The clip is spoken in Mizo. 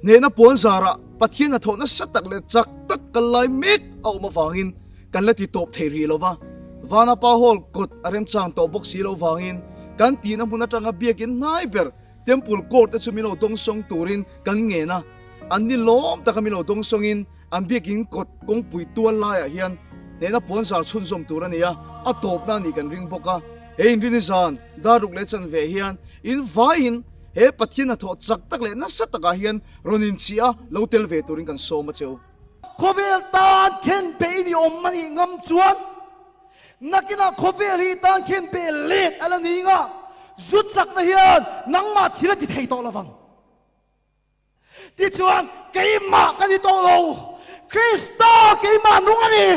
Hnehna puan zarah Pathian hnathawh nasa tak leh chak tak kal lai mek a awm avangin kan la ti tawp thei rih lo va. Vanapa Hall kawt a remchang tawh bawk si lo vangin kan tihna hmun atanga biakin hnai ber Temple Court te chu min lo dawngsawng turin kan ngen a. An ni lawm taka min lo dawngsawngin an biakin kawt kawngpui tual laiah hian hnehna puan zar chhunzawm tur a ni a, a tawpna a nih kan ring bawk a. He inrini zan dar ruk leh chanve hian in vaiin he Pathian hnathawh chak tak leh nasa takah hian rawn inchih a, lo tel ve turin kan sawm a che u. Khawvel tan khen pe i ni awm a nih ngam chuan nakinah khawvel hi tan khen pe let a la ni nga, zu chakna hian nangmah thil a ti thei tawh lovang. Tichuan, keimah ka ni tawh lo, Krista keimah nung a ni.